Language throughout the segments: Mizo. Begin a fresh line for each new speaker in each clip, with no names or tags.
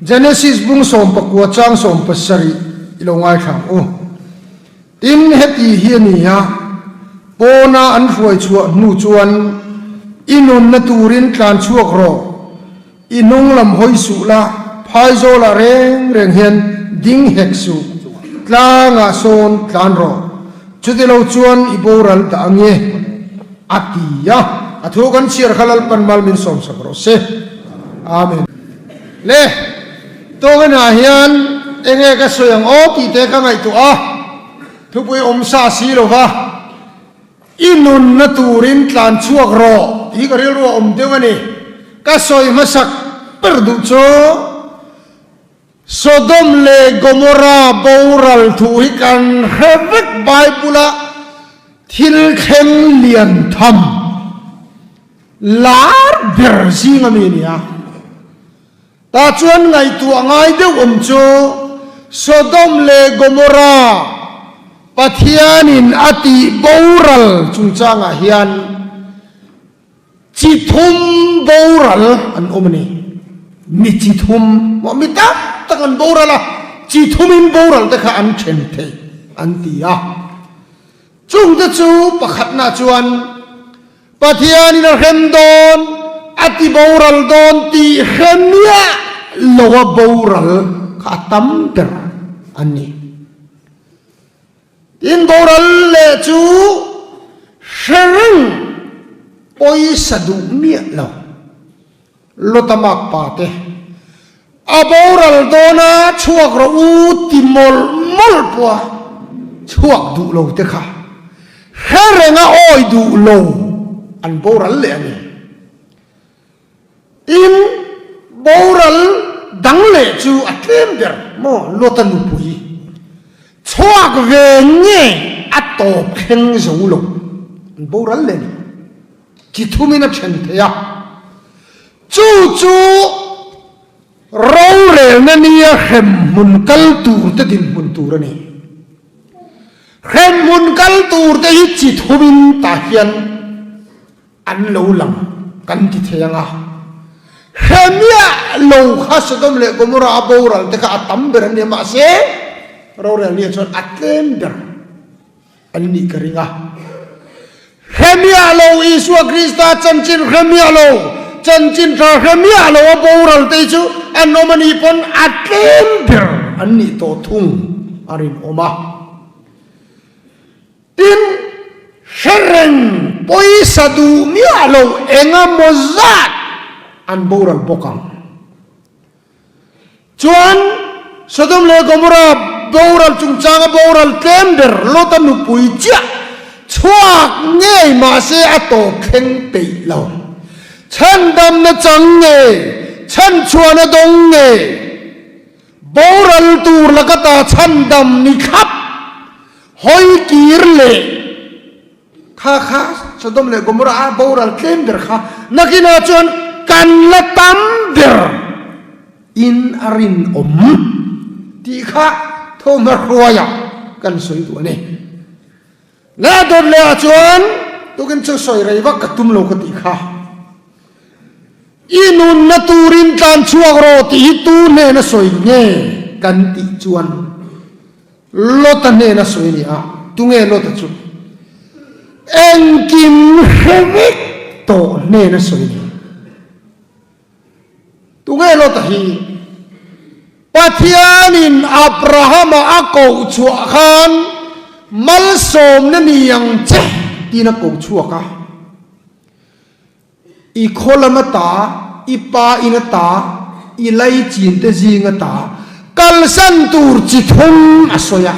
Genesis bung 19 chang 70 i lo ngaithla ang u. Tin, heti hi a ni a, pawna an hruai chhuah hnu chuan i nunna turin tlan chhuak rawh, i hnung lam hawi suh la, phaizawlah reng reng hian ding hek suh, tlangah sawn tlan rawh, chutilo chuan i boral dah ange, a ti a. A thu kan chhiar kha Lalpan mal min sawmsak rawh se. Amen. Le, tawngin-ah hian enge ka sawi ang aw tih te ka ngaihtuah a, thupui awm sa si lo va, i nunna turin tlan chhuak rawh tih hi ka rilru a awm deuh a ni. Ka sawi hmasak ber duh chu Sodom leh Gomorrah boral thu hi kan hre vek Bible-a thil thleng lian tham. Lar ber zing a mi a ni a. Tah chuan ngaihtuah ngai deuh awm chu Sodom leh Gomorrah Pathianin a tih boral chungchangah hian chi thum boral an awm a ni. Mi chi thum, maw mi tam tak an boral a, chi thumin boral te kha an then thei an ti a. Chungte chu pakhatna chuan Pathianin a hrem dawn, a ti boral dawn tih hre miah lo a boral kha a tam ber an ni. Tin, boral leh chu hre reng pawisa duh miah lo. Lota mak pa te a boral dawn a chhuak rawh u ti mawlh mawlh pawh a chhuak duh lo te kha hre reng a awi duh lo an boral leh a ni. Tin, boral dang leh chu a tlem ber maw Lota nupui chhuak ve nge a tawp thleng zo lo an boral leh a ni. Chi thumin a then thei a, chu chu rorelna nia hremhmun kal turte dinhmun tur a ni. Hremhmun kal turte hi chi thumin tah hian an lo lang kan ti thei ang a, hremiah lo kha Sodom leh Gomorrah a boral te kha a tam ber an ni a, mahse rorel nia chuan a tlem ber. An nih ka ring a. Hre miah lo Isua Krista chanchin hre miah lo, chanchin tha hre miah lo a boral te hi chu an awm a nih pawn a tlem ber an nih tawh thung a rinawm a. Tin, hre reng pawisa duh miah lo engemaw zat an boral bawk ang. Chuan, Sodom leh Gomorrah boral chungchanga boral tlem ber Lota nupui chiah chhuak ngei mahse a tawp thleng peih lo. Chhandamna chang nge, chhanchhuahna dawng nge, boral tur laka ta chhandam ni thlap hawi kir leh Kha kha Sodom leh Gomorrah a boral tlem ber kha nakinah chuan kan la tam ber in a rinawm tih kha thawmhna hruaiah kan sawi duh a ni. Leh a dawt lehah chuan tukin chu sawi rei vak ka tum lo ka tih kha. I nunna turin tlan chhuak rawh tih hi tu hnena sawi nge kan tih chuan Lota hnena sawi a ni a, tunge Lota chu? Engkim hre vek tawh hnena sawi a ni. Tunge Lota hi? Pathianin Abrahama a koh chhuah khan malsawmna ni ang che tiin a koh chhuak a. I khaw lam ata, i pa in ata, i laichin te zing ata kalsan tur chi thum a sawi a.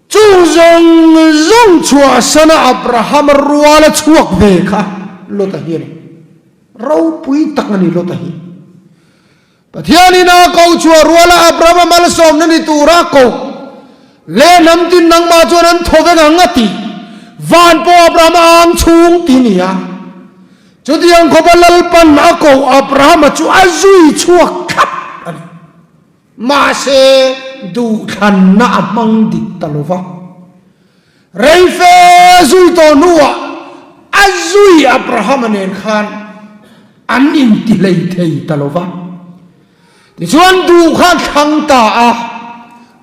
Chu zawng zawng chhuahsana Abrahama ruala chhuak ve kha Lota hi a ni. Ropui tak a ni Lota hi. Pathianin a koh chhuah ruala Abrahama malsawmna ni tura koh leh hnam tin nangmah chuan an thaw vek ang a ti. Van pawh Abrahama ang chhung ti ni a. Chutiang khawpa Lalpan a koh Abrahama chu a zui chhuak thlap a ni. Mahse, duhthlanna a hmang dik ta lo va. Reife zui tawh hnuah a zui Abrahama nen khan an intihlei thei ta lo va. Tichuan duh kha a thlang ta a,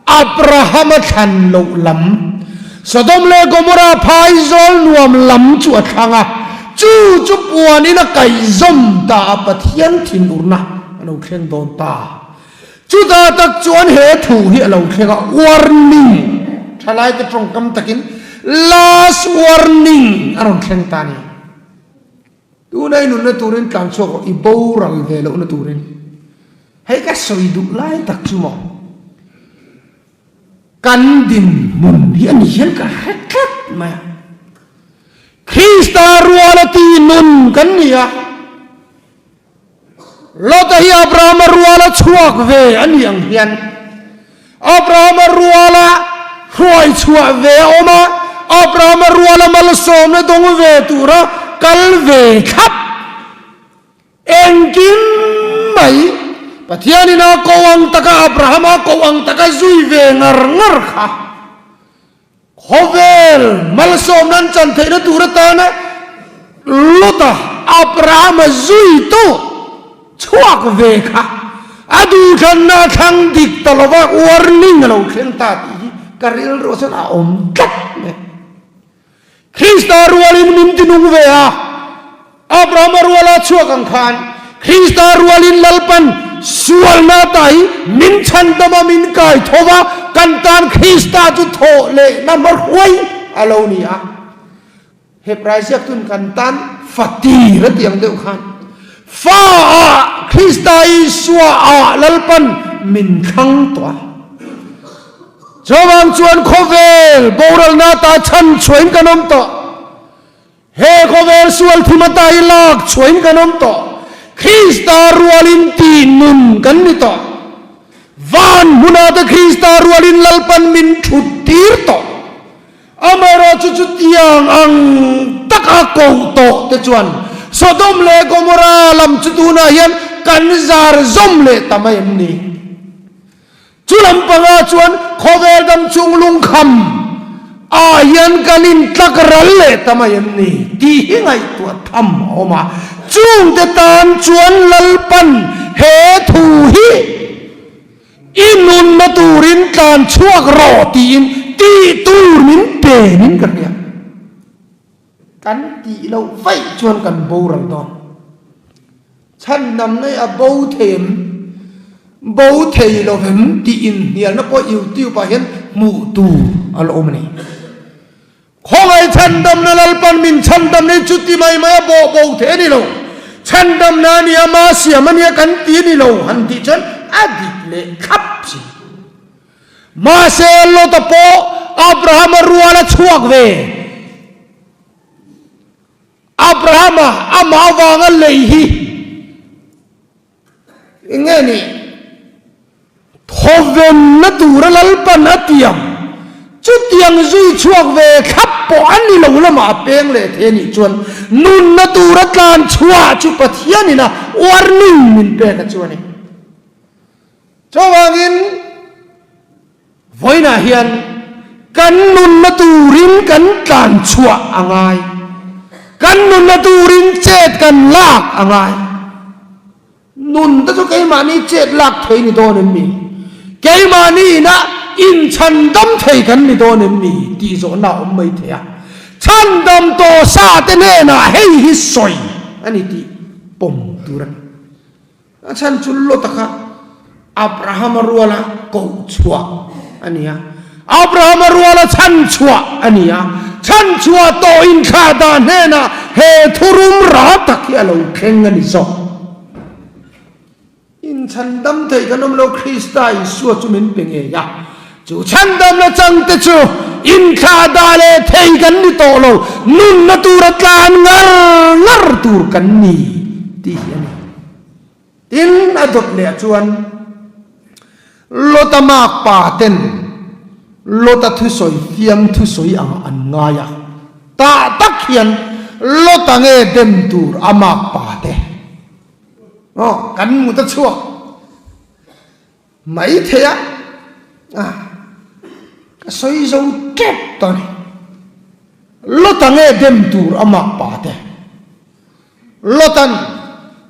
Abrahama thlan loh lam, Sodom leh Gomorrah phaizawl nuam lam chu a thlang a, chu chu puanin a kaihzawm ta a, Pathian thinurna a lo thleng dawn ta. Chutah tak chuan he thu hi a lo thleng a, warning, thalaite tawngkam takin last warning a rawn thleng ta a ni. Tuna i nunna turin tlan chhuak rawh, i boral ve lohna turin. Hei ka sawi duh lai tak chu maw? Kan dinhmun hi a ni hian ka hre tlat mai a. Krista ruala ti nun kan ni a. Lota hi Abrahama ruala chhuak ve a ni ang hian Abrahama ruala hruai chhuah ve a awm a, Abrahama ruala malsawmna dawng ve tura kal ve thlap. Engkim mai Pathianin a ko ang taka Abrahama ko ang taka zui ve ngar ngar kha. Khawvel malsawmna an chan theihna tur atana Lota Abrahama zuitu chhuak ve kha a duhthlanna a thlang dik ta lova warning a lo thleng ta tih hi ka rilru chuan a awm tlat mai. Krista rualin min tinung ve a, Abrahama ruala chhuak ang khan Krista rualin Lalpan sualna ta hi min chhandam a, min kai tho va, kan tan Krista chu thawh lehna hmahruai a lo ni a. Hebrai ziaktun kan tan fatir a tih ang deuh khan fa ah Krista Isua ah Lalpan min thlang tawh a. Chuvang chuan khawvel boralna ata chhan chhuahin kan awm tawh. He khawvel sual thim ata hi lak chhuahin kan awm tawh. Krista rualin tih nun kan ni tawh. Van hmunah te Krista rualin Lalpan min thut tir tawh. Amaherawhchu chutiang ang taka koh tawh te chuan Sodom leh Gomorrah lam chu tunah hian kan zar zawm leh ta mai em ni? Chu lam pangah chuan khawvel dam chung lungkham ah hian kan intlak ral leh ta mai em ni tih hi ngaihtuah tham a awm a. Chungte tan chuan Lalpan he thu hi i nunna turin tlan chhuak rawh tiin tih tur min pen in ka hria. Kan tih loh vaih chuan kan boral dawn. Chhandamna hi a bo thei em? Bo thei lo vem tih inhnialna pawh YouTube ah hian hmuh tur a la awm a ni. Khawngaih chhandamna Lalpan min chhandamna hi chuti mai mai a bawh bo thei a ni lo. Chhandamna a nia, ma siam a nia kan ti a ni lo han tih chuan a dik leh thlap si. Mahse Lota pawh Abrahama rual a chhuak ve. Abrahama amah avanga lei hi eng nge ni? Thawvenna tura Lalpan a tiam chutiang zui chhuak ve thlap pawh a ni lo lamah a peng leh thei a nih chuan nunna tura tlan chhuah chu Pathianin a warning min pek a chu a ni. Chuvangin Vawiinah hian kan nunna turin kan tlan chhuah a ngai. Kan nunna turin chet kan lak a ngai. Nun te chu keimahni chet lak thei ni dawn em ni? Keimahni inah inchhandam thei kan ni dawn em ni? Tih zawhna a awm mai thei a. Chhandam tawh sa te hnenah hei hi sawi a ni tih pawm tur a ni. A chhan chu Lota kha Abrahama ruala koh chhuah a ni a, Abrahama ruala chhan chhuah a ni a, chhan chhuah tawh inthlah dah hnenah he thurum ra tak hi a lo thleng a ni zawk. Inchhandam theih kan awm lo, Krista Isua chu min pe ngei a, chu chhandamna changte chu inthlah dah leh thei kan ni tawh lo, nunna tura tlan ngar ngar tur kan ni tih hi a ni. Tin, a dawt leh chuan Lota makpa ten Lota thusawi fiam thusawi ang an ngai a, tah tak hian Lota nge dem tur a makpa te aw kan mut a chhuak mai thei a, ka sawi zo tep ta ni. Lota nge dem tur a makpa te. Lotan,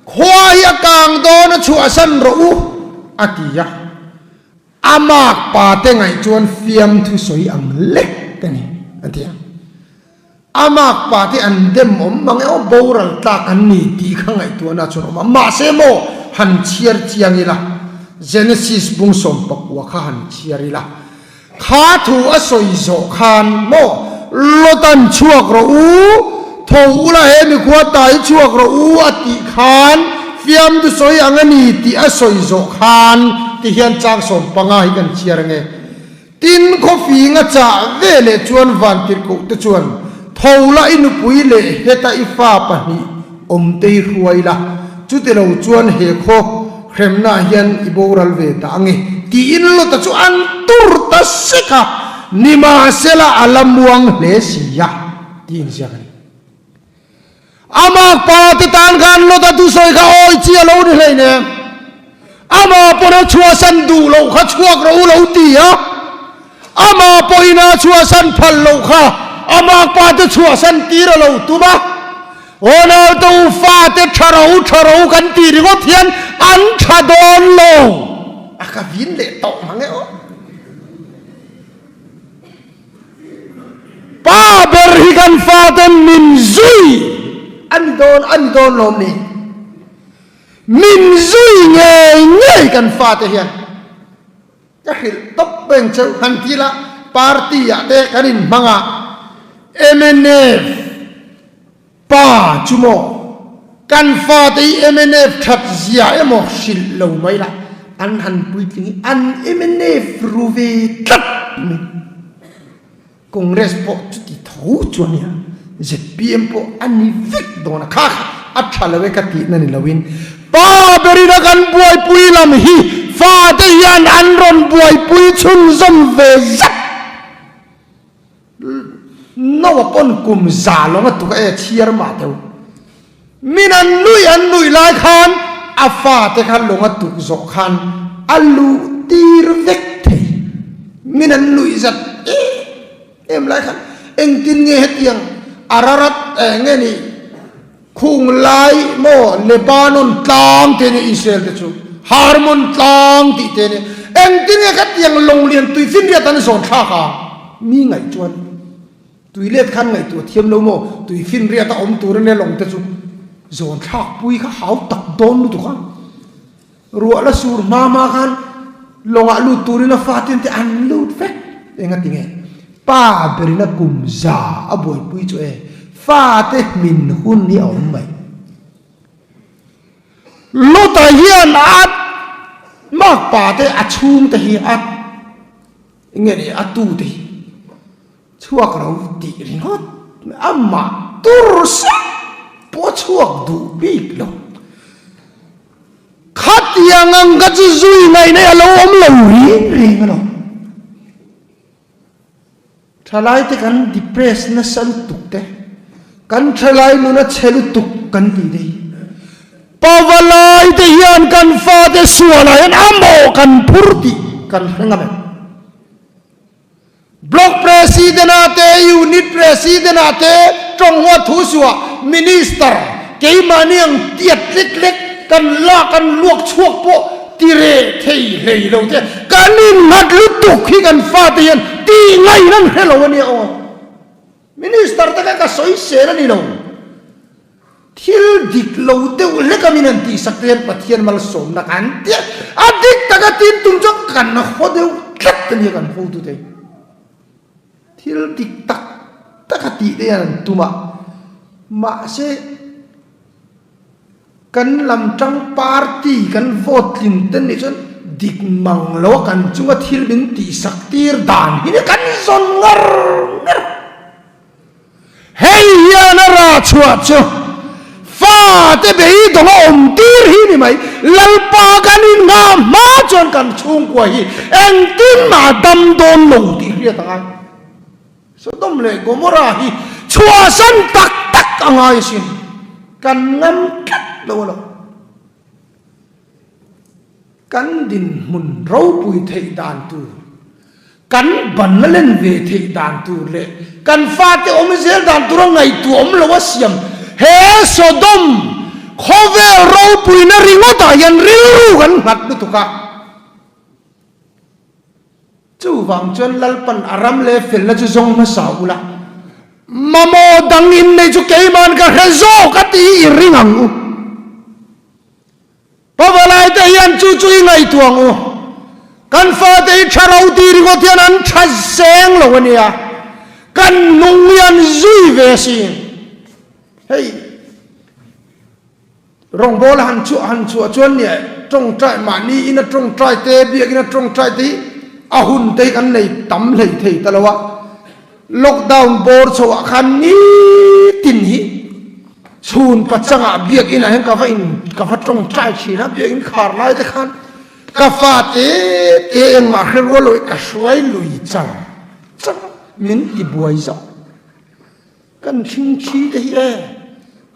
Khua hi a kang dawn a chhuahsan rawh u, a ti a. A makpa te ngaih chuan fiamthu sawi ang lek a ni, a ti a. A makpa te an dem awm mang e aw, boral tlak an ni tih kha ngaihtuahna chuan awm a. Mahse maw, han chhiar chiang ila, Genesis bung 19 kha han chhiar ila, kha thu a sawi zawh khan maw, Lotan chhuak rawh u, tho ula he mikhua ta hi chhuak rawh u a tih khan fiamthu sawi ang a ni tih a sawi zawh khan ti hian chang 15 hi kan chhiar ange. Tin, khawfing a chah ve leh chuan vantirhkoh te chuan, Tho la i nupui leh heta i fa pahnih awm te hi hruai la, chutilo chuan he khaw hremnaah hian i boral ve dah ange, tiin Lota chu an tur ta sek a, nimahsela a la muang hle si a, tiin ziak a ni. Amah pa te tan khan Lota thusawi kha awi chi a lo ni hleinem. Amah pawn a chhuahsan duh loh kha chhuak rawh u lo ti a. Amah pawhin a chhuahsan phal loh kha amah pa te chhuahsan tir a lo tum a. Ronaldo fate tha rawh u tha rawh u kan tih ringawt hian an tha dawn lo. A ka vin leh tawh mang e aw. Pa ber hi kan faten min zui a ni dawn a ni dawn lawm ni? Min zui ngei ngei kan fate hian ka hrilh tawp reng cheu han ti la, party ah te kan inhmang a, mnf pa chu maw kan fate hi mnf that zia emaw hrilh lo mai la, an han puitling hi an mnf ru ve tlat mai. Congress pawh chuti tho chu a nia, zpm pawh a ni vek dawn a, kha kha a tha lo e ka tihna ni loin pa berin a kan buaipui lam hi fate hian an rawn buaipui chhunzawm ve zat. Noah pawn kum za lawng a tuk a e chhiar mah deuh. Min an nuih an nuih lai khan a fate kha lawng a tuk zawh khan a luh tir vek thei. Min an nuih zat em em lai khan engtin nge hetiang Ararat nge ni khung lai maw Lebanon tlang te nia Israel te chu Harmon tlang tih te nia engtin nge khatiang lawng lian tui finriat an zawn thlak a mi ngaih chuan Tui let khan ngaihtuah thiam lo maw? Tui finriat a awm tur ania lawng te chu zawn thlak pui kha hau tak dawn lutuk a. Ruah la sur hma hma khan lawngah lut turin a fatin te an lut vek. Enga ti nge? Pa berin a kum za a buaipui chu e, fate hmin hun hi a awm mai. Lota hian a makpa te a chhungte hi a Nge ni a tute hi chhuak lo tih ringawt amah tur sep pawh a chhuak duh bik lo. Khatiang ang kha chu zui ngaihna hi a lo awm lo reng reng a lo. Thalaite kan depress nasa lutuk te, kan thalai nuna chhe lutuk kan tih te hi Pavalai te hian kan fate sualah hian a mawh kan phur tih kan hre ngam em? Block President ah te, Unit President ah te, Tonghua thu suah Minister keimahni ang tiat lek lek kan lak an luak chhuak pawh ti reh thei hlei lo te kan innghat lutuk hi kan fate hian tih ngaihna an hre lo a nia aw. Minister te kha ka sawi sel a ni lo. Thil dik lo deuh hlek a min han tihsak te hian Pathian malsawmna kan ti a, a dik taka tin tum chuan kan haw deuh tlat a nia kan hotute hi. Thil dik tak tak a tih te hian an tum a, mahse kan lam tang party kan vote tling te nih chuan dik mang lo a kan chunga thil min tihsak tir dan hi kan zawn ngar ngar. Hei hian a rah chhuah chu fate beidawng a awm tir hi ni mai. Lalpa kan inngah hma chuan kan chhungkua hi engtin mah a dam dawn lo tih hriat a ngai. Sodom leh Gomorrah hi chhuahsan tak tak a ngai asin. Kan ngam tlat lo a lo. Kan dinhmun ropui theih dan tur, kan ban la len ve theih dan tur leh kan fate awm zel dan tura ngaihtuah awm lo a siam he Sodom khawvel ropuina ringawtah hian rilru kan nghat lutuk a. Chuvang chuan Lalpan a ram leh felna chu zawng hmasa ula, mamawh dang in nei chu keiman ka hre zawk a tih i ring ang u. Pavalaite hian chu chu i ngaihtuah ang u. Kan fate hi tha ro ti ringawt hian an tha seng lo a nia. Kan hnung hi an zui ve asin. Hei rawngbawla han chhuah han chhuah chuan nia tawngtai mahni ina tawngtai te biakina tawngtai te hi a hun te hi kan nei tam hlei thei ta lo a. Lockdown bawr chho ah khan nitin hi chhun pachangah biakinn ah hian ka va in ka va tawngtai thin a, biakinn khar lai te khan ka fa te te engmah hre rual lo hi ka hruai lui char char a, min ti buai zawk. Kan thingthi te hi e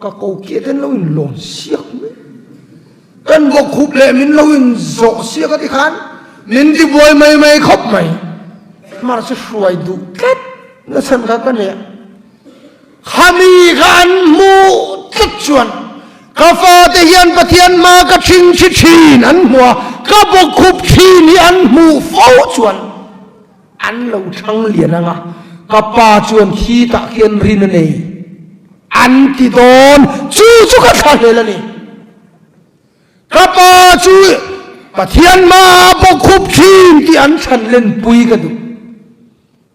ka ko kiah ten lo in lawn siak mai, kan bawkkhup leh min lo in zawh siak a ti khan min ti buai mai mai khawp mai. Mahse hruai duh tlat na chhan kha ka nei a, khami kha an hmuh tlat chuan ka fate hian Pathian hma ka thingthi thin an hmu a, ka bawkkhup thin hi an hmuh fo chuan An lo thlang lian ang a, ka pa chuan khi tah khian rin a nei an ti dawn, chu chu ka thla hlel a ni. Ka pa chu Pathian hmaah bawkkhup thin tih an thlan lenpui ka duh.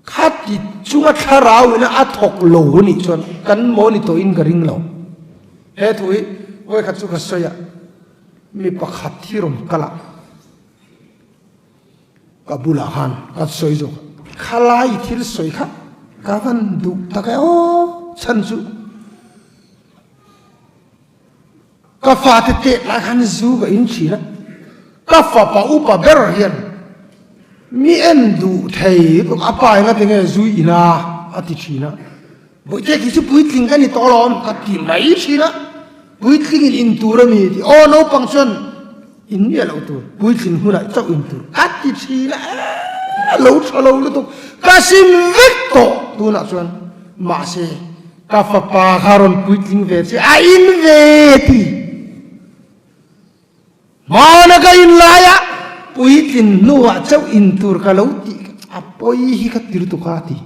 Khati chunga thlarau ina a thawk lo a nih chuan kan maw ni tawhin ka ring lo. He thu hi vawikhat chu ka sawi a, mi pakhat hi rawn kal a. Ka bulah khan ka sawi zawk a, khalai thil sawi kha ka van duh tak e aw, chhan chu ka fate teh lai khan zu ka in thin a, ka fapa upa ber hian mi en duh thei lutuk a pa enga tinge zu in a a ti thin a, bawihte khi chu puitling ka ni tawh alawm ka ti mai thin a, puitling in in tur a mi a ti, aw naupang chuan In miah loh tur, puitlin hunah chauh in tur a ti thin a, a lo tha lo lutuk, ka sim vek tawh tunah chuan, mahse ka fapa kha rawn puitling ve che a in ve ti, hmana ka in laia puitlin hnuah chauh in tur ka lo tih a pawi hi ka ti lutuk a ti.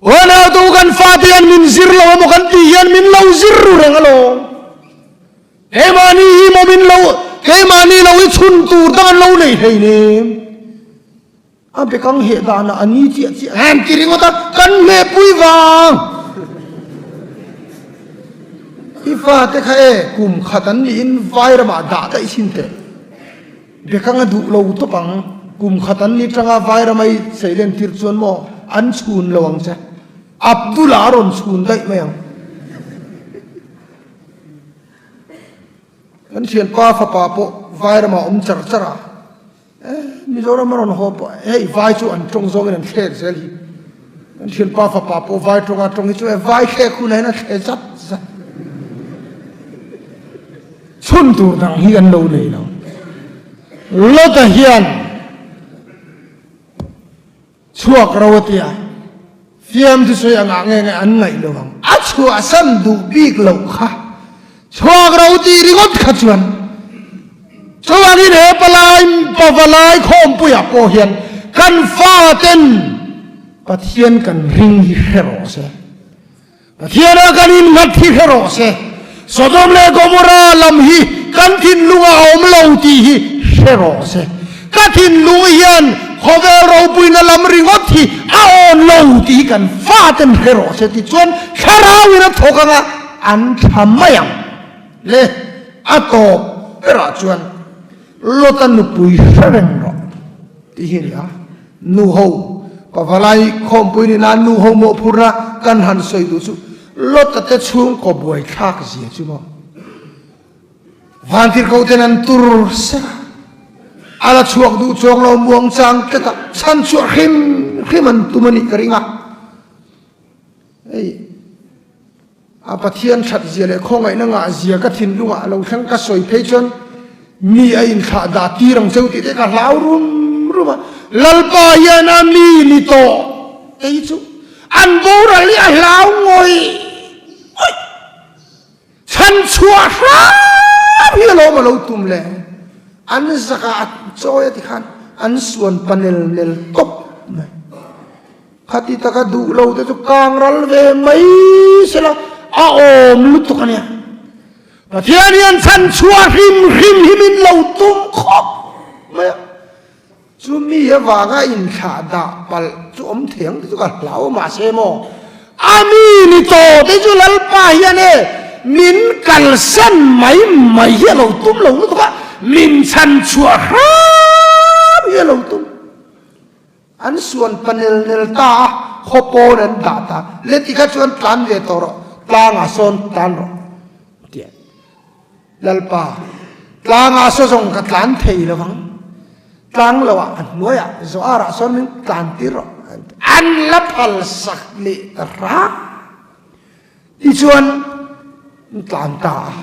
Unautu kan fate hian min zir lo emaw kan tih hian min lo zir ru reng alawm. Keimahni hi maw min lo, keimahni lo hi chhun tur dang an lo nei hlei nem. A bekang heh danah a ni chiah chiah han ti ringawt a, kan hmehpui vang. I fate kha e, kum khat an niin vai ramah dah daih chin teh. Bekang a duh lo tawp ang, kum khat an ni tanga vai ramai seilen tir chuan maw an chhun lo ang che. Abdul-a a rawn chhun daih mai ang. Kan thianpa fapa pawh vai ramah awm char char a, eh Mizoram a rawn haw pawh hei vai chu an tawng zawngin an thlek zel hi. Kan thianpa fapa pawh vai tawnga tawng hi chu e vai thlek hunah hian a thle zat zat. Chhun tur dang hi an lo nei lo. Lota hian Chhuak ro a tia, fiam chu sawi angah nge nge an ngaih lo ang. A chhuahsan duh bik loh kha chhuak ro tih ringawt kha chuan chuvangin he palai pavalai khawmpuiah pawh hian kan faten Pathian kan ring hi hre rawh se. Pathiana kan innghat hi hre rawh se. Sodom leh Gomorrah lam hi kan thinlungah a awm lo tih hi hre rawh se. Ka thinlung hian khawvel ropuina lam ringawt hi a awn lo tih hi kan faten hre rawh se tichuan thlarauin a thawk anga an thla mai ang le. A tawp berah chuan Lota nupui hre reng rawh tih hi a ni a. Nuho, Pavalai khawmpui ni nan nuho mawhphurna kan han sawi duh chu Lota te chhungkaw buaithlak zia chu maw? Vantirhkoh ten an tur sek a, a la chhuak duh chuang lo muangchang tlat a, chhan chhuah hrim hrim an tum a nih ka ring a. Hei a Pathian that zia leh khawngaihna ngah zia ka thinlungah a lo thleng ka sawi phei chuan mi a inthlah dah tir ang cheu tih te ka hlau rum rum a, Lalpa hian a mi ni tawh te hi chu an boral hi a hlau ngawih ngawih. Chhan chhuah hram hi alawm a lo tum le. An zakah a chawi a ti khan. An suan pa nel nel tawp mai. Khati taka duh lo te chu kang ral ve mai sela a awm lutuk a nia. Pathian hian chhan chhuah hrim hrim hi min lo tum khawp mai a. Chu mi avanga inthlah dah palh chu awm thei ang tih chu ka hlau a mahse maw a mi ni tawh te chu Lalpa hian e min kalsan mai mai hi a lo tum lo lutuk a, min chhan chhuah hram hi a lo tum. An suan pa nel nel ta a, khaw pawn an dah ta le tikha chuan tlan ve tawh rawh, tlangah sawn tlan rawh tia. Lalpa, tlangah saw zawng ka tlan thei lo vang, tlang lo ah a hnuaiah Zoarah sawn min tlan tir rawh an ti. An la phal sak leh ta hrang. Tichuan an tlan ta a,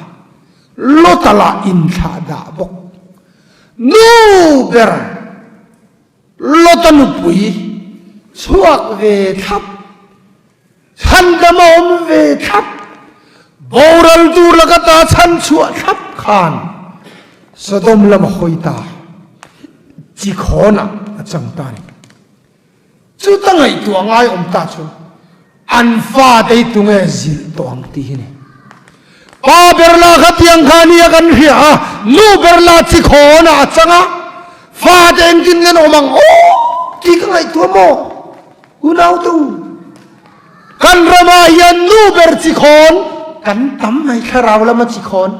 Lota lah inthlah dah bawk. Nu ber Lota nupui chhuak ve thlap. Chhandam a awm ve thlap. Boral tur laka ta chhan chhuah thlap khan Sodom lama hawi ta chi khawnah a chang ta a ni. Chuta ngaihtuah ngai awm ta chu an fate hi tunge zilh tawh ang tih hi ni. Pa ber lah kha tiang kha nia kan hria a, nu ber lah chi khawnah a chang a, fate engtin nge an awm ang aw tih ka ngaihtuah maw? Unaute u, kan ramah hian nu ber chi khawn kan tam mai, thlarau lama chi khawn.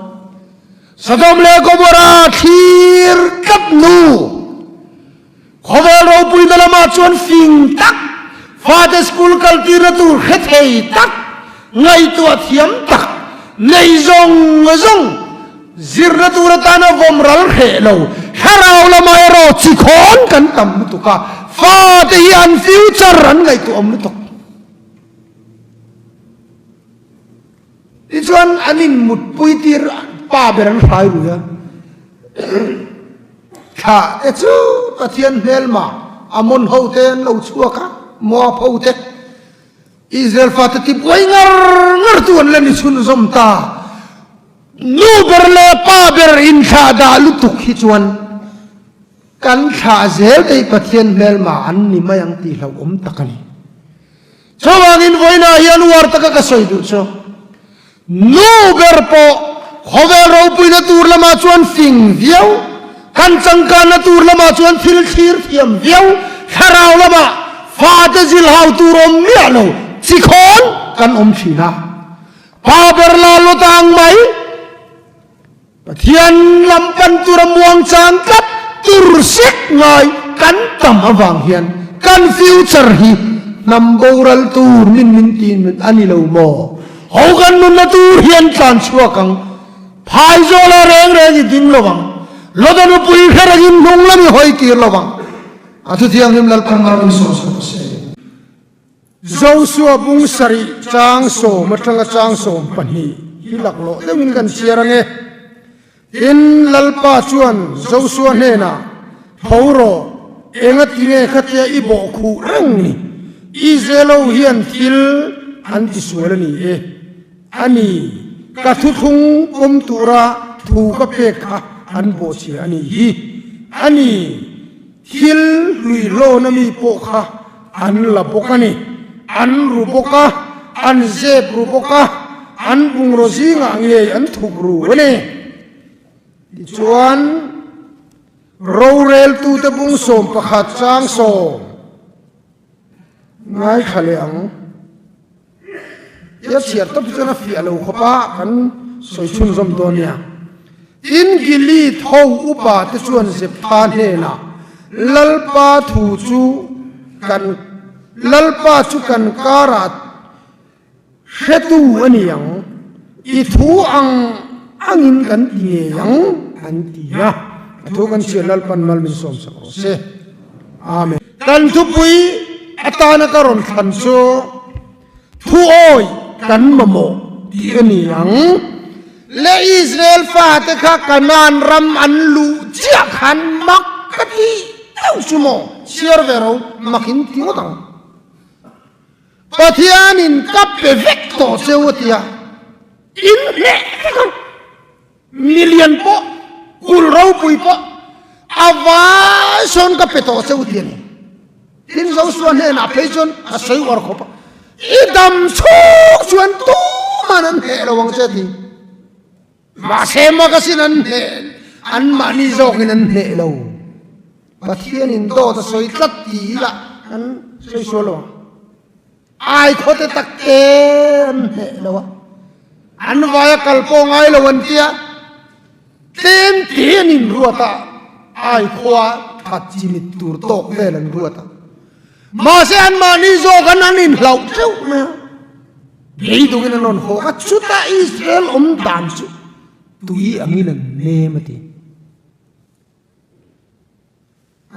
Sodom leh Gomorrah thlir tlat nu, khawvel ropuina lamah chuan fing tak, fate school kaltirna tur hre thei tak, ngaihtuah thiam tak, nei zawng zawng, Zirna tur atana vawm ral hreh lo, thlarau lamah erawh chi khawn kan tam lutuk a, fate hi an future an ngaihtuah awm lutuk. Tichuan an inmutpui tir pa ber an hrai rui a, thlah te chu Pathian hmelma Amon ho te an lo chhuak a, Moab ho te. Israel fate tibuai ngar ngar tu an la ni chhunzawm ta. Nu ber leh pa ber inthlah dah lutuk hi chuan kan thlah zel te hi Pathian hmelma an ni mai ang tih hlauhawm tak a ni. Chuvangin vawiinah hian uar taka ka sawi duh chu nu ber pawh khawvel ropuina tur lamah chuan fing viau, kan changkanna tur lamah chuan thil thlir thiam viau, thlarau lamah fate zilhau tur awm miah lo chikhawn kan awm thin a. Pa ber la lo tang mai. Pathian lam pan tura muang chang tlat tur sek ngai kan tam avang hian kan future hi hnam boral tur min min ti a ni lo maw? Ho kan nunna tur hian tlan chhuak ang. Phaizawla reng reng i ding lo ang. Lota nupui hre rengin hnung lam i hawi tir lo ang. A thuthianghlim Lalpan Malmin sawm sawm se. Josua bung sarih chang sawm atanga chang 12 hi laklawh deuhin kan chhiar ange. Tin, Lalpa chuan Josua hnenah, Tho rawh, enga tinge khatia i bawh khuh reng ni? Israel ho hian thil an tisual a ni e. A ni, ka thuthlung pawm tura thu ka pek kha an bawhchhia a nih hi. A ni, thil hluihlawna mi pawh kha an la bawk a ni. An ru bawk a, an zep ru bawk a, an bungraw zingah ngei an thup ru a ni. Tichuan, roreltute bung 11 chang sawm ngaithla leh ang. Tia chhiar tawp hi chuan a fiah lo khawp a, kan sawi chhunzawm dawn nia. Tin, Gilead ho upa te chuan Zeptha hnenah, Lalpa thu chu kan Lalpa chu kan karah hretu a ni ang, i thu ang angin kan ti ngei ang, an ti a. A thu kan chhiar Lalpan mal min sawmsak rawh se. Amen. Kan thupui atana ka rawn thlan chu thuawi kan mamawh tih a ni ang. Le Israel fate kha Kanaan ram an luh chiah khan mak ka ti deuh chu maw? Chhiar ve ro mak in ti ngawt ang. Pathianin ka pe vek tawh cheu a ti a, in hneh vek ang. Milian pawh, kul ropui pawh a vai. Helai sawn ka pe tawh che u ti a ni. Tin Joshua hnenah phei chuan a sawi uar khawp a, I dam chhung chuan tuman an hneh lo ang che ti. Mahse magazine an hneh, anmahni zawkin an hneh lo. Pathianin dawt a sawi tlat ti ila an sawi sual lo ang. Ai khawte tak te an hneh lo a, an vaia kal pawh ngai lo an tia, tlem te an inruat a, ai khua that chimit tur tawk vel an ruat a. Mahse anmahni zawk an an inhlauh teuh mai a, beidawngin an rawn hawk a, chutah Israel awm dan chu tui angin an nem a ti.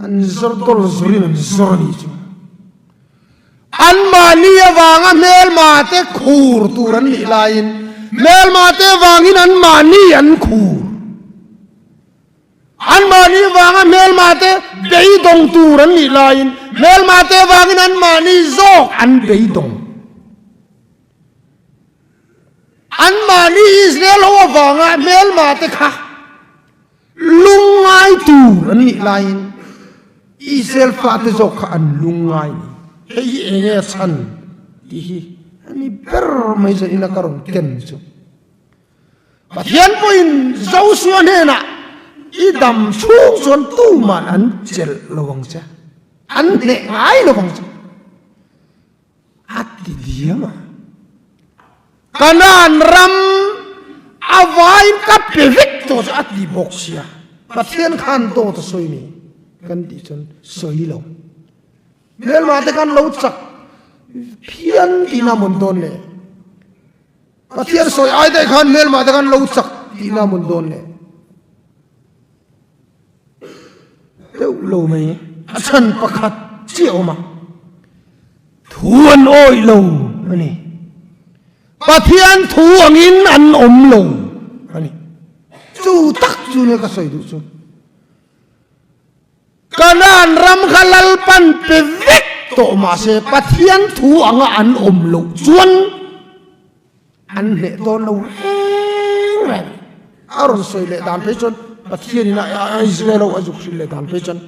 An zawr dawl zawrin an zawr a nih chu. Anmahni avanga hmelmate khur tur an nih laiin hmelmate avangin anmahni an khur. Anmahni avanga hmelmate beidawng tur an nih laiin hmelmate avangin anmahni zawk an beidawng. Anmahni Israel ho avanga hmelmate kha Lungngai tur an nih laiin Israel fate zawk kha an lungngai ni. Hei hi eng nge a chhan tih hi a ni ber mai zanin a ka rawn ken chu. Pathian pawhin Joshua hnenah i dam chhung chuan tuman an chelh lo ang che, an hneh ngai lo ang che. A ti diam a. Kanaan ram a vaiin ka pe vek tawh chu a ti bawk sia. Pathian khan dawt a sawi mi kan tih chuan sawi lo. Hmelma te khan lo chak phian tihna mawn dawn le. Pathian sawi ai daih khan hmelma te khan lo chak tihna mawn dawn le. Deuh lo mai. A chhan pakhat chiah awm a, thu an awih lo a ni. Pathian thu angin an awm lo a ni. Chu tak chu nia ka sawi duh chu. Kanaan ram kha Lalpan pe vek tawh mahse Pathian thu anga an awm loh chuan An hneh dawn lo reng reng. A rawn sawi leh dan phei chuan Pathianin a Israel ho a zuk hrilh leh dan phei chuan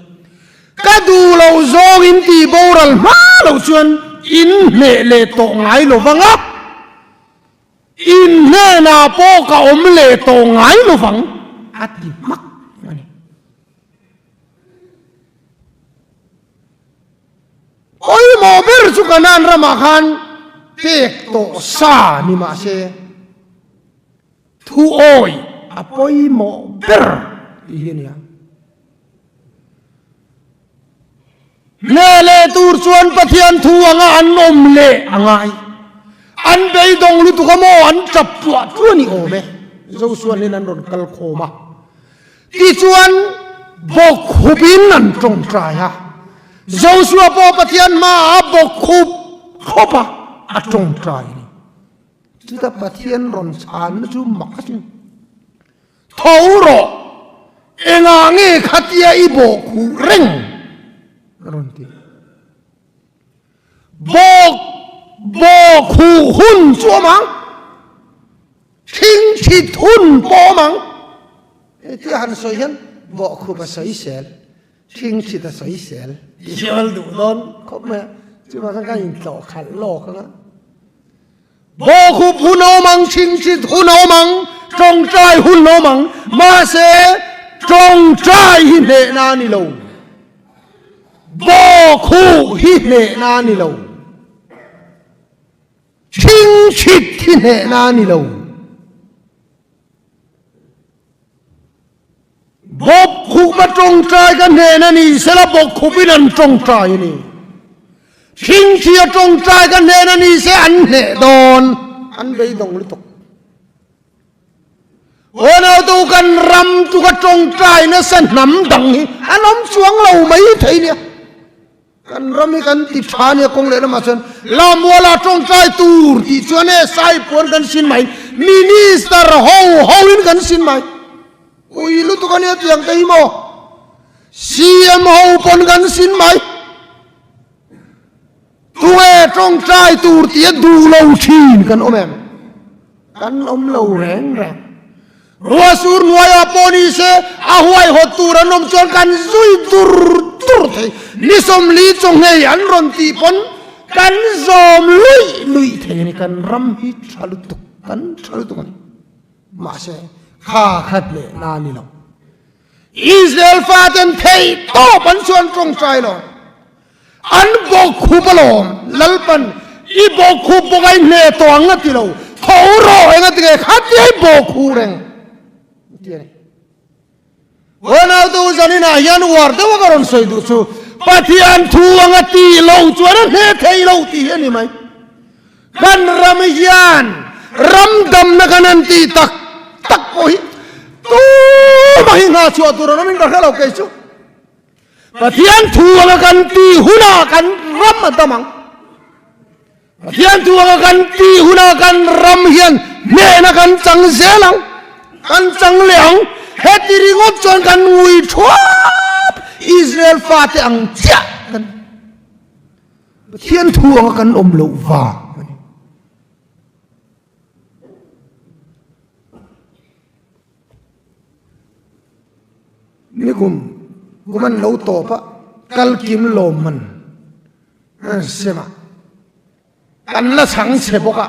ka duh lo zawng in tih boral hma loh chuan in hneh leh tawh ngai lo vang a, in hnenah pawh ka awm leh tawh ngai lo vang a ti hmak a ni. Pawimawh ber chu Kanaan ramah khan pek tawh sa ni mah se, thu awi a pawimawh ber tih hi a ni a. Hneh leh tur chuan Pathian thu anga an awm leh a ngai. An beidawng lutuk a maw an tap tluah tluah ni awm e. Joshua nen an rawn kal khawm a. Tichuan, bawkkhupin an tawngtai a. Joshua pawh Pathian hmaah bawkkhup khawp a, a tawngtai a ni. Chutah Pathian rawn chhanna chu mak a sin. Tho rawh, engah nge khatia i bawhkhuh reng? a rawn ti. Bawk bawkhuh hun chu awm ang. Thingthit hun pawh awm ang. Hetia han sawi hian bawhkhup a sawi sel, thingthit a sawi sel tih hi a duh dawn khawp mai a, chuvang khan kan intlawh khalh lawk ang a. Bawhkhup hun a awm ang, thingthit hun a awm ang, tawngtai hun a awm ang, mahse tawngtai hi hnehna a ni lo. Bawkhuh hi hnehna a ni lo. Thingthit hi hnehna a ni lo. Bawkkhupa tawngtai ka hnehna ni sela bawkkhupin an tawngtai a ni. Thingthia tawngtai ka hnehna ni se an hneh dawn. An beidawng lutuk. Unautu kan ram chu ka tawngtai nasa hnam dang hi an awm chuang lo mai thei nia. Kan ram hi kan ti tha nia kawng leh lamah chuan Lamuala tawngtai tur tih chuan e Saipuan kan sin mai, Minister ho ho in kan sin mai. Ui lutuk a nia tiang te hi maw? CM ho pawn kan sin mai. Tunge tawngtai tur tih a duh lo thin kan awm em? Kan awm lo reng reng. Ruahsur hnuaiah pawh ni se A huaihawt tur an awm chuan kan zui dur dur thei. Ni 40 chawnghei an rawn tih pawn kan zawm luih luih thei a ni. Kan ram hi tha lutuk, kan tha lutuk a ni. Mahse, kha khat leh na a ni lo. Israel faten theih tawp an chuan tawngtai lo. An bawkkhup alawm, Lalpan i bawkkhup bawk a i hne tawh ang a ti lo. Tho rawh eng a ti nge khatia i bawkkhuh reng a ti a ni. Unau zaninah hian uar deuh a ka rawn sawi duh chu Pathian thu ang a tih loh chuan a hne thei lo tih hi a ni mai. Kan ram hian ram damna kan han tih tak tak pawh hi tumah hi nghah chhuah tur an awmin ka hre lo kei chu. Pathian thu anga kan tih hunah kan ram a dam ang. Pathian thu anga kan tih hunah kan ram hian hnehna kan chang zel ang, kan chang leh ang. Heti ringawt chuan kan ngui thuap Israel fate ang chiah kan. Pathian thu anga kan awm loh vang a ni. Nikum kum an lo tawp a, kal kim lawm man an sem a, kan la chhang chhe bawk a,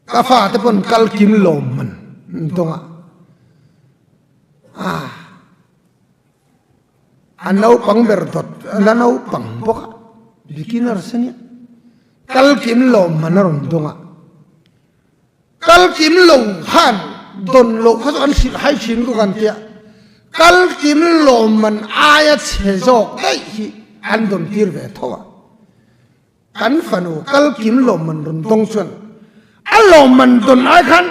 ka fate pawn kal kim lawm man an dawng a, ah. A naupang ber dawt a la naupang bawk a, beginners a nia. Kal kim lo man a rawn dawng a, kal kim lo khan dawn loh kha chu an hrilh hai thin ku kan tia, kal kim lo man aia chhe zawk daih hi an dawn tir ve tho a. Kan fanu kal kim lawmman rawn dawng chuan a lawmman dawn ai khan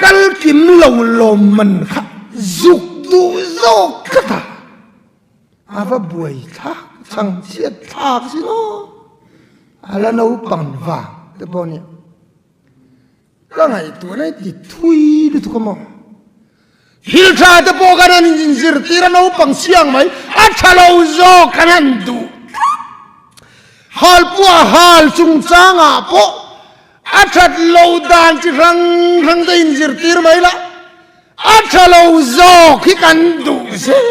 kal kim lo lawmman kha zuk duh zawk tlat a, a va buai thlak chhang chhiat thlak si maw, a la naupang vang te pawh nia. Ka ngaihtuahna hi ti thui lutuk a maw? Thil tha te pawh kan han inzirtir a naupang siang mai, a tha lo zawk kan han duh tlat. Halpuah hal chungchangah pawh a that lo dan chi hrang hrang te inzirtir mai la, a tha lo zawk hi kan duh zel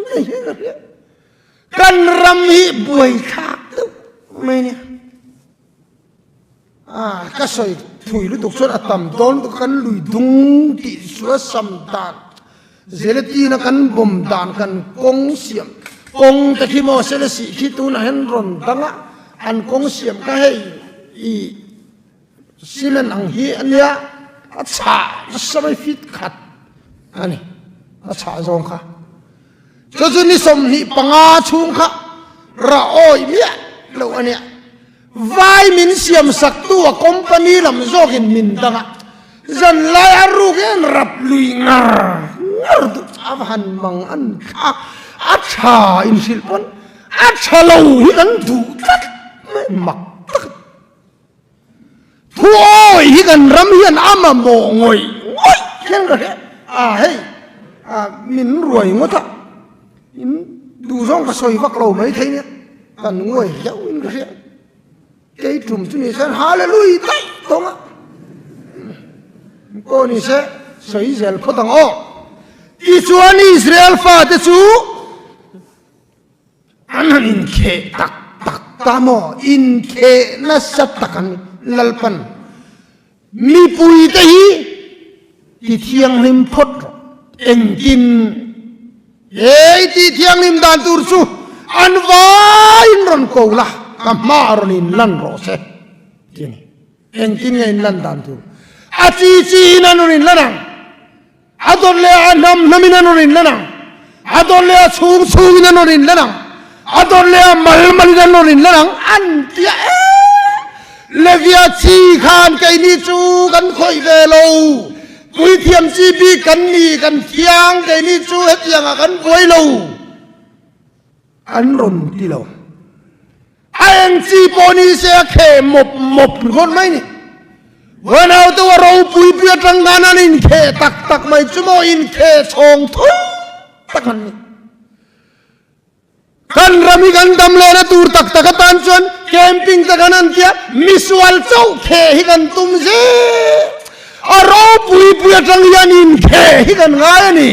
mai hi ka hria. Kan ram hi buaithlak deuh mai nia. A ka sawi thui lutuk chuan a tam dawn lutuk kan lui dung tih chu a sam dan zelatin a kan bawm dan kan kawng siam kawng te khi maw selesih khi tunah hian rawn dang a an kawng siam kha hei i cement ang hi a nia a chhah nasa mai fit khat a ni a chhah zawng kha. Chu chu ni 25 chhung kha rah awih miah lo a nia. Vai min siam sak tu a company lam zawkin min dang a, zan lai a ruk hian rap lui ngar ngar duh a va han mang an thlak a tha inhrilh pawn a tha lo hi kan duh tlat mai mak tak a ni. Thu awih hi kan ram hian a mamawh ngawih ngawih hian ka hria a hei min ruai ngawt a in duhzawng ka sawi vak lo mai thei nia kan nguai hleuh in ka hria kei tum chu ni se hallelujah daih tawng a pawh ni se sawi zel phawt ang aw tichuan Israel fate chu An han inkheh tak tak ta maw? Inkheh nasa tak an Lalpan mipuite hi ti thianghlim phawt rawh. Engtin he i tih thianghlim dan tur chu an vaiin rawn ko la, ka hmaah rawn inlan rawh se ti a ni. Engtin nge inlan dan tur? A chi chiin an rawn inlan ang. A dawt leh a hnam hnamin an rawn inlan ang, a dawt leh a chhung chhungin an rawn inlan ang, a dawt leh a mal malin an rawn inlan ang, an ti a e. Levia chi khan keini chu kan khawih ve lo, puithiam chi bik kan ni, kan thiang, keini chu hetiangah kan buai lo, an rawn ti lo. A eng chi pawh ni se a kheh mawp mawp ringawt mai ni. Huanau deuh a ropui pui atang khan an inkheh tak tak mai chu maw inkheh chhawng thui tak an ni. Kan ram hi kan dam lehna tur tak tak atan chuan camping te kan han tia misual chauh kheh hi kan tum zel. A ropui pui atang hian inkheh hi kan ngai a ni.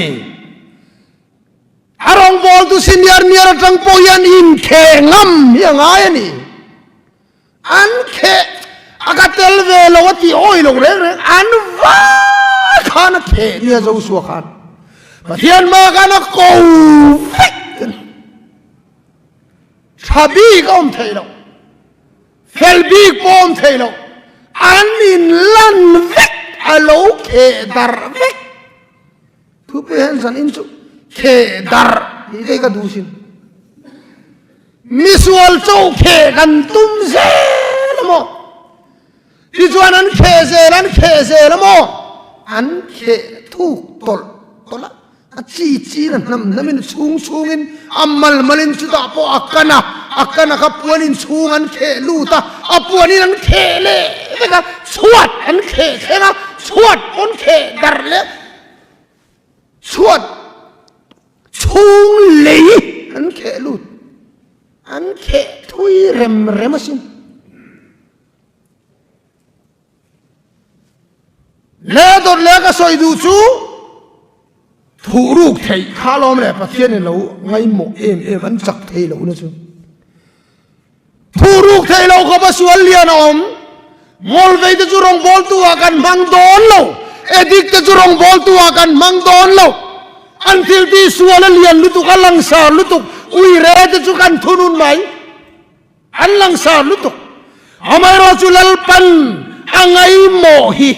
A rawngbawltu senior niar atang pawh hian inkheh ngam hi a ngai a ni. An kheh a ka tel ve lo a tih awi lo reng reng an vai khan a kheh nia Joshua khan Pathian hma khan a ko vek a ni. Tha bik a awm thei lo, fel bik pawh a awm thei lo, an inlan vek a lo kheh darh vek. Thupui hian zan in chu kheh darh tih te ka duh sin. Misual cho kheh kan tum zel a maw? Tichuan an kheh zel an kheh zel a maw? An kheh thuk tawlh tawlh a, a chi chin a hnam hnam in chhung chhung in a mal mal in chutah pawh a kan a, a kan a kha puan in chhung an kheh lut a, a puan in an kheh leh vek a, chhuat an kheh thleng a, chhuat pawn kheh darh leh Chhuat chhung lei an kheh lut, an kheh thui rem rem asin. Le dawt leh ka sawi duh chu thuh ruk theih kha alawm le Pathian in lo ngaihmawh em em an chak thei lo na chu. Thuh ruk theih lo khawpa sual lian a awm. Ngawlvei te chu rawngbawltu ah kan hmang dawn lo. Addict te chu rawngbawltu ah kan hmang dawn lo. An thil tih sual a lian lutuk, a langsar lutuk. Uire te chu kan thunun mai. An langsar lutuk. Amaherawh chu Lalpan a ngaihmawh hi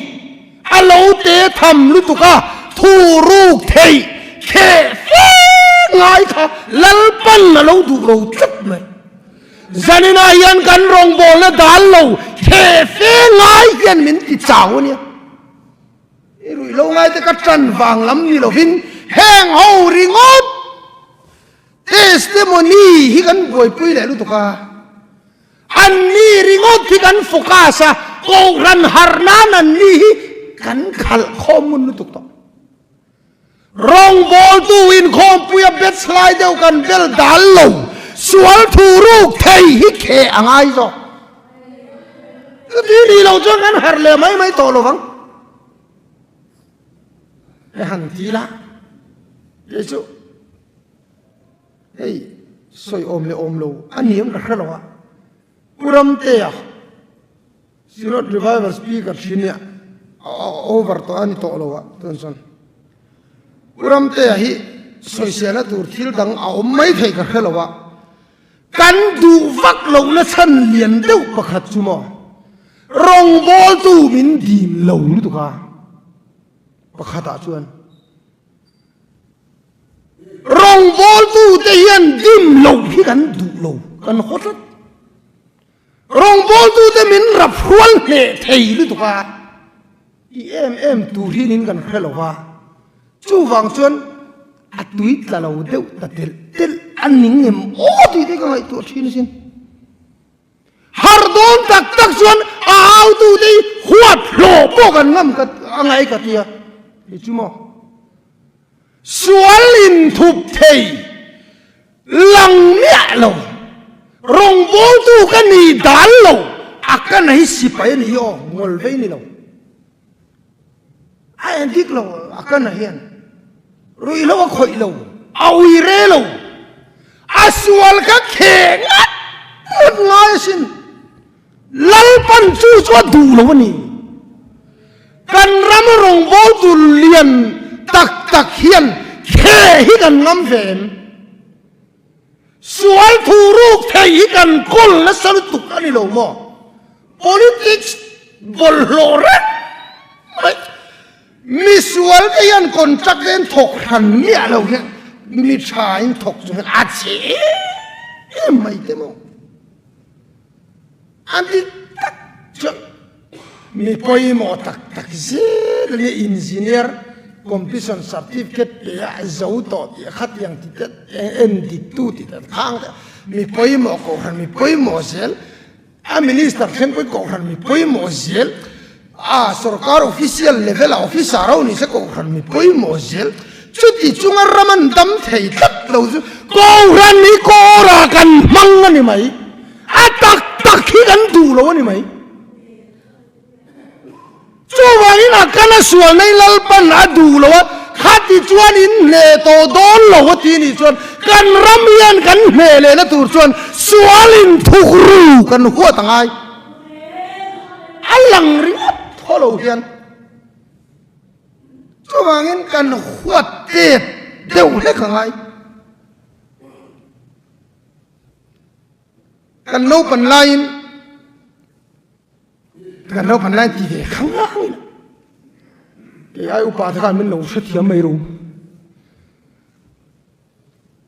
a lo te tham lutuk a, thuh ruk theih kheh fe ngai kha Lalpan a lo duh lo tlat mai. Zaninah hian kan rawngbawlna dal lo kheh fe ngai hian min ti chau a nia. I ruih lo ngai te ka tan vang lam ni lovin heng ho ringawt testimony hi kan buaipui leh lutuk a. An ni ringawt hi kan focus a, Kohhran harh nan an ni hi kan khalh khawm ngun lutuk tawh. Rawngbawltu inkhawmpui a bet slai deuh kan bel dal lo, sual thu ruk thei hi kheh a ngai zawk. Chuti ni lo chuan kan harh leh mai mai tawh lovang. He han ti la, kei chu. Hei sawi awm leh awm lo a ni ang ka hre lo a, Pu Ramtea Synod Revival Speaker thin hi a over tawh a ni tawh lo a tun chuan Pu Ramtea hi sawiselna tur thil dang a awm mai thei ka hre lo a, kan duh vak lohna chhan lian deuh pakhat chu maw rawngbawltu min dim lo lutuk a pakhatah chuan. Rawngbawltute hian dim loh hi kan duh lo, kan haw tlat. Rawngbawltute min rap hrual hneh thei lutuk a, ti em em tur hi nin kan hre lo va, chuvang chuan a tui tla lo deuh ta telh telh a ning em aw tih te ka ngaihtuah thin asin. Har dawn tak tak chuan a autute hi huat hlawh pawh kan ngam ka a ngai ka tia hei chu maw sual inthup thei lang miah lo rawngbawltu ka ni dal lo a ka na hi sipai a ni hi aw ngawl vei ni lo a en dik lo a ka na hian ruihhlo a khawih lo a ui re lo a sual kha kheh ngat ngat ngai asin Lalpan chu chu a duh lo a ni kan ram rawngbawltu lian tak tak hian kheh hi kan ngam ve em sual thu ruk thei hi kan kawl nasa lutuk a ni lo maw politics bawlhhlawh reng mai Misual te hian contract te an thawk hran miah lo hian mi tha in thawk chung hian a che em mai te maw a dik tak chuan mi pawimawh tak tak zel a nia engineer completion certificate pe a zo tawh tih a khatiang ti te en dik tu tih te khang te mi pawimawh kohhran mi pawimawh zel A minister thleng pawhin kohhran mi pawimawh zel a, sorkar official level ah officer ho ni se kohhran mi pawimawh zel. Chuti chunga ram an dam thei tlat lo chu kohhran hi kawrah kan hmang a ni mai. A tak tak hi kan duh lo a ni mai. Chuvangin a kana sual nei Lalpan a duh lo a, khati chuan in hneh tawh dawn lo a ti nih chuan kan ram hian kan hneh lehna tur chuan sual in thuk ru kan huat a ngai. A lang ringawt thaw lo hian. Chuvangin kan huat tet deuh hlek a ngai. Kan naupan laiin Kan naupan lai ti ve khang ang ila. Kei ai upa te khan min lo hrethiam mai ro.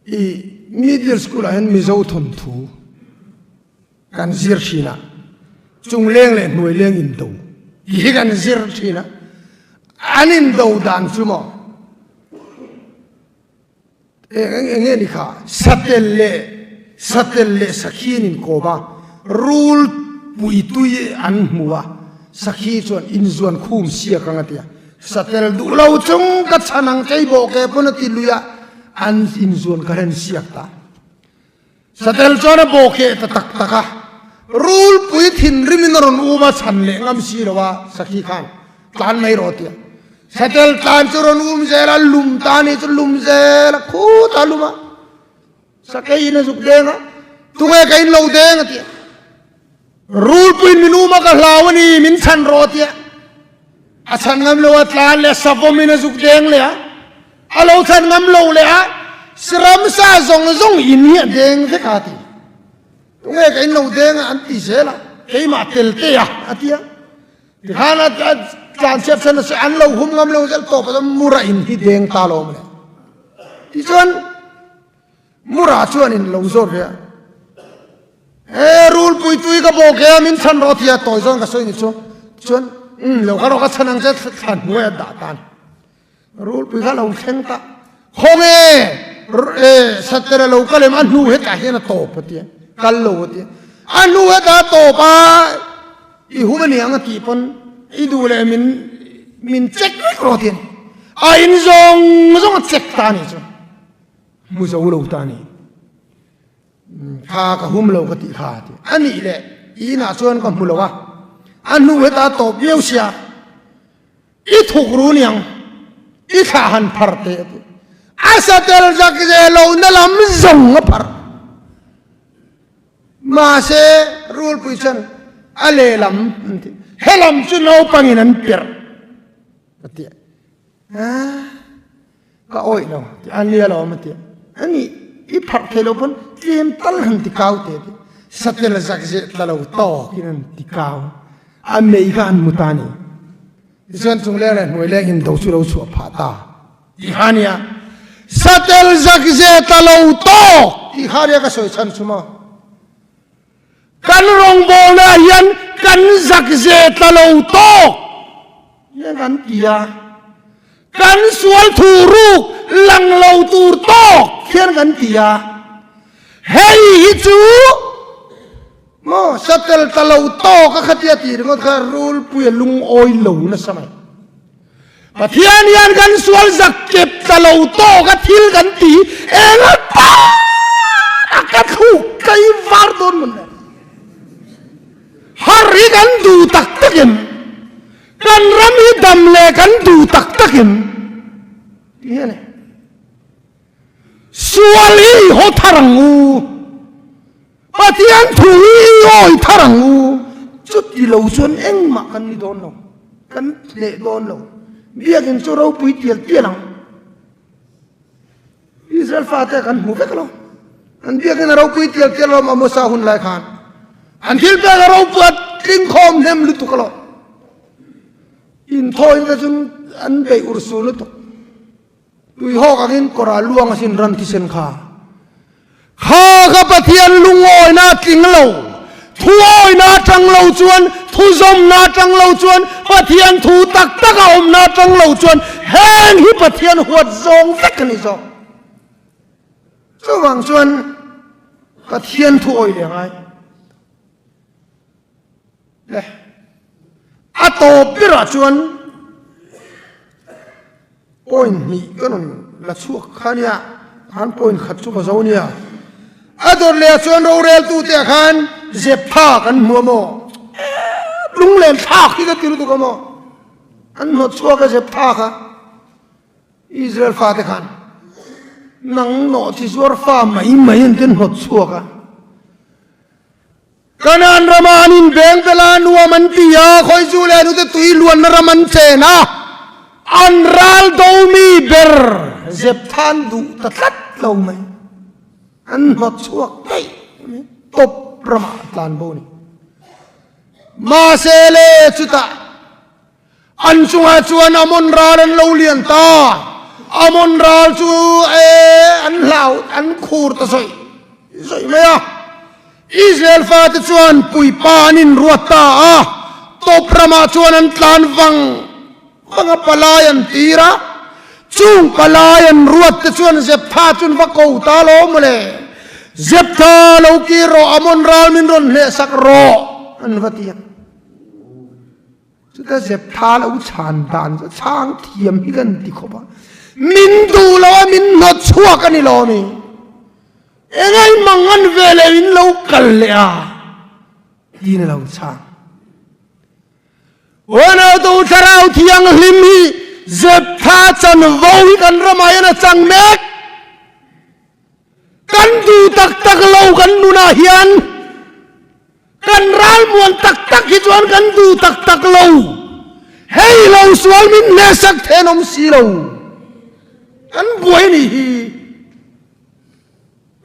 I middle school ah hian Mizo thawnthu kan zir thin a, chung leng leh hnuai leng indo tih hi kan zir thin a, an indo dan chu maw Eng eng nge ni kha? Satel leh satel leh sakhi an inkawm a, rul pui tui an hmu a, sakhi chuan inzuan khum siak ang a ti a, satel duh lo chung ka chhan ang chei bawh ke pawn a ti lui a, an inzuan ka ren siak ta. Satel chuan a bawh keh ta tak tak a, rul pui thinrim in a rawn um a, chhan leh ngam si lo a, sakhi khan tlan mai rawh a ti a. Satel tlan chu rawn um zel a, lum ta ni chu lum zel a, khut a lum a, sakei in a zuk deng a, tunge ka in lo deng a ti a. Rul puiin min um a, ka hlau a ni, min chhan rawh a ti a. A chhan ngam lo a, tlan leh savawm in a zuk deng leh a. A lo chhan ngam lo leh a, ramsa zawng zawng in hi a deng vek a ti. Tunge ka in lo deng a an ti zel a, keimah tel te a a ti a. Tikhan a tlan chhiat chhan a an lo hum ngam lo zel tawp a mura in hi deng ta lo awm le. Tichuan mura chuan in lo zawt ve a, He rulpui tui ka bawk e a min chhan rawh tia tawi zawn ka sawi ni chu. Chuan umm lo kha rawh ka chhan ang che thlan hnuai a dah tan. Rulpui kha lo thleng ta. Khawnge e Satera lo kal em a hnu hetah hian a tawp a tia, kal lo a tia. A hnu hetah a tawp a, i hum a niang a tih pawn i duh leh min min check vek rawh a ti a ni. A in zawng zawng a check ta a nih chu. Hmu zo lo ta a ni. Kha ka hum lo ka tih kha a ti. A nih leh i inah chuan ka hmu lo a, a hnu hetah a tawp viau sia. I thuk ru niang, i thlah han phar teh a ti. A satel zak ze lohna lam zawng a phar. Mahse, rulpui chuan a lehlam an ti. He lam chu naupangin an perh a ti. Aa, ka awih lo ti a nia lo a ti. Ani, i pharh thei lo pawn tlem tal han ti kau teh a ti. Satel zak zeh tla lo tawkin an ti kau. A mei kha an hmu ta a ni. Tichuan chung leng leh hnuai leng indo chu lo chhuah phah ta tih kha a nia. Satel zak zeh tla lo tawk tih kha a nia ka sawi chhan chu maw. Kan rawngbawlna ah hian kan zak ze tla lo tawk hian kan ti a, kan sual thu ruk lang lo tur tawk hian kan ti a, hei hi chu maw satel tla lo tawk a khatia tih ringawt kha rulpui a lungawi lo nasa mai. Pathian hian kan sual zak kep tla lo tawk a thil kan ti eng a tak a ka thluk tlai var dawn mawn le. Har hi kan duh tak tak em? Kan ram hi dam leh kan duh tak tak em? Ti hian e. Sual hi i haw thar ang u. Pathian thu hi i awi thar ang u. Chuti lo chuan engmah kan ni dawn lo, kan hneh dawn lo. Biakinn chu ropui tial tial ang. Israel fate kan hmu vek lo. An biakinn a ropui tial tial lo Amosa hun lai khan. An thil pek a ropui a tling khawm hnem lutuk alawm. Inthawi te chuan an beih urhsun lutuk. Tuihawk angin kawr ah luang asin ran thisen kha. Kha kha Pathian lungawina a tling lo. Thuawina atang lo chuan, thuzawmna atang lo chuan, Pathian thu tak tak a awmna atang lo chuan heng hi Pathian huat zawng vek a ni zawk. Chuvang chuan Pathian thuawi leh ngai. Le a tawp berah chuan point hnih ka rawn la chhuak kha nia, khan point khat chu ka zo nia. A dawt leh ah chuan roreltute ah khan zep tha kan hmu a maw? Lunglen thlak hi ka ti lutuk a maw? An hnawt chhuak a Jeptha kha Israel fate khan nang nawh chi zuar fa mai mai an ten hnawt chhuak a. Kanaan rama an inbeng bel a, nuam an ti a, khawizu leh nute tui luanna ram an chen a, an ral do mi ber Jeptha an duh ta tlat lo mai. An hnawt chhuak daih mai, tawp ramah a tlan bo a ni. Mahse le chutah an chungah chuan Amon ral an lo lian ta, Amon ral chu e an hlau an khur ta zawih zawih mai a. Israel fate chuan puipa an inruat ta a, tawp ramah chuan an tlan vang vang a, palai an tir a. Chung palai an ruat te chuan Jeptha chu an va ko ta lo mawle. Jeptha lo kir rawh, Amon ral min rawn hlehsak rawh an va ti a. Chuta Jeptha lo chhan dan chu chhang thiam hi kan ti khawp a, min duh lo a min hnawt chhuak a ni lo a mi. Engai mangan ve leh in lo kal leh a tiin a lo chhang. Unautu Thlarau Thianghlim hi Jeptha chanvo hi kan ramah hian a chang mek. Kan duh tak tak lo kan nunah hian kan ralmuan tak tak hi chuan kan duh tak tak lo. Hei lo sual min hnehsak then awm si lo. Kan buai a nih hi.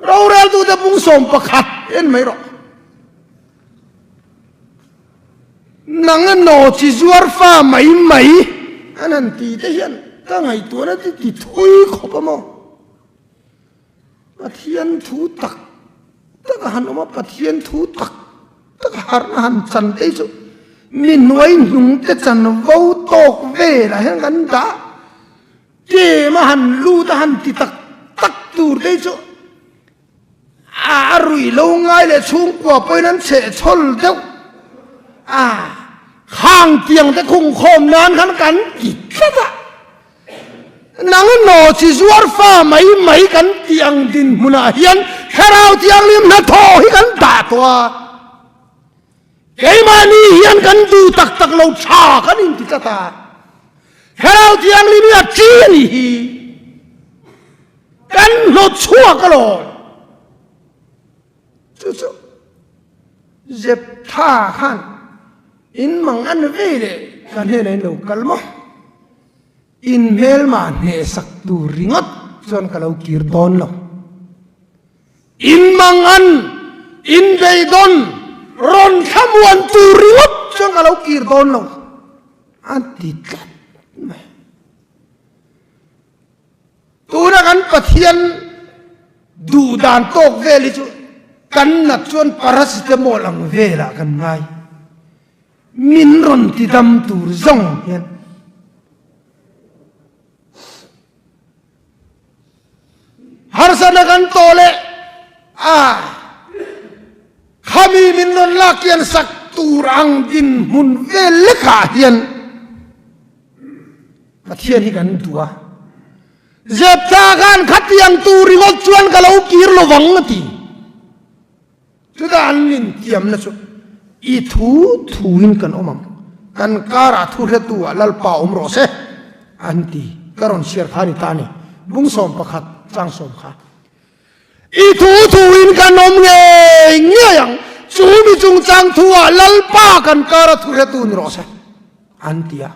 Roreltute pung 11 en mai rawh. Nang a naw chi zuar fa mai mai an han ti te hian ka ngaihtuahna te ti thui khawp a maw? Pathian thu tak tak a han awm a, Pathian thu tak tak a harhna han chan te chu mi hnuai hnung te chanvo tawk velah hian kan dah. Tlem a han lut a han ti tak tak tur te chu a ruih lo ngai leh chhungkua pawhin an chheh chhawl deuh a, khang tiang te khung khawm nan khan kan ti tlat a, nang naw chi zuar fa mai mai kan tih ang dinhmunah hian Thlarau Thianghlim hnathawh hi kan dah tawh a, keimahni hian kan duh tak tak lo tha kan inti tlat a. Thlarau Thianghlim hi a chi a nih hi. Kan hnawt chhuak alawm. Chu chu Jeptha khan in mang an vei leh ka hnenah in lo kal maw? In hmelma hnehsak tur ringawt chuan ka lo kir dawn lo. In mang an in beidawn rawn thlamuan tur ringawt chuan ka lo kir dawn lo. A ti tlat mai. Tuna kan Pathian duh dan tawk vel hi chu kan nat chuan paracetamol ang velah kan ngai. Min rawn ti dam tur zawng hian. Harsatna kan tawh leh a khami min rawn lak hian sak tur ang dinhmun vel lekah hian Pathian hi kan duh a. Zeptha khan khatiang tur ringawt chuan ka lo kir lovang a ti. Chutah an intiamna chu i thu thuin kan awm ang, kan karah thu hretu ah Lalpa awm rawh se, an ti. Ka rawn chhiar kha a ni ta a ni, bung 11 chang sawm kha. I thu thuin kan awm ngei ngei ang, chu mi chungchang thu ah Lalpa kan kara thu hretu ni rawh se, an ti a.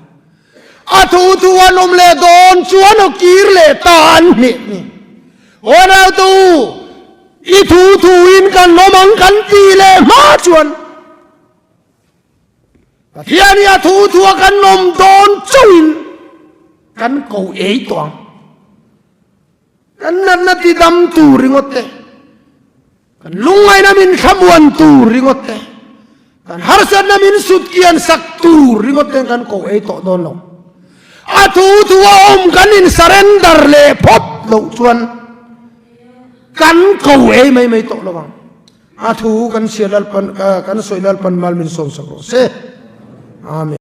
A thu thu an awm leh dawn chuan aw kir leh ta an hneh ni. Aw nautu, i thu thuin kan awm ang kan ti leh hma chuan Pathian hi a thu thua kan awm dawn chauhin kan ko ei tawh ang. Kan natna tidam tur ringawt te, kan lungngaihna min thlamuan tur ringawt te, kan harsatna min sut kian sak tur ringawt ten kan ko ei tawh dawn lo. A thu thu a awm kan in surrender leh phawt loh chuan kan ko ei mai mai tawh lo ang. A thu kan chhiar Lalpan, kan sawi Lalpan mal min sawm sak rawh se. Amen.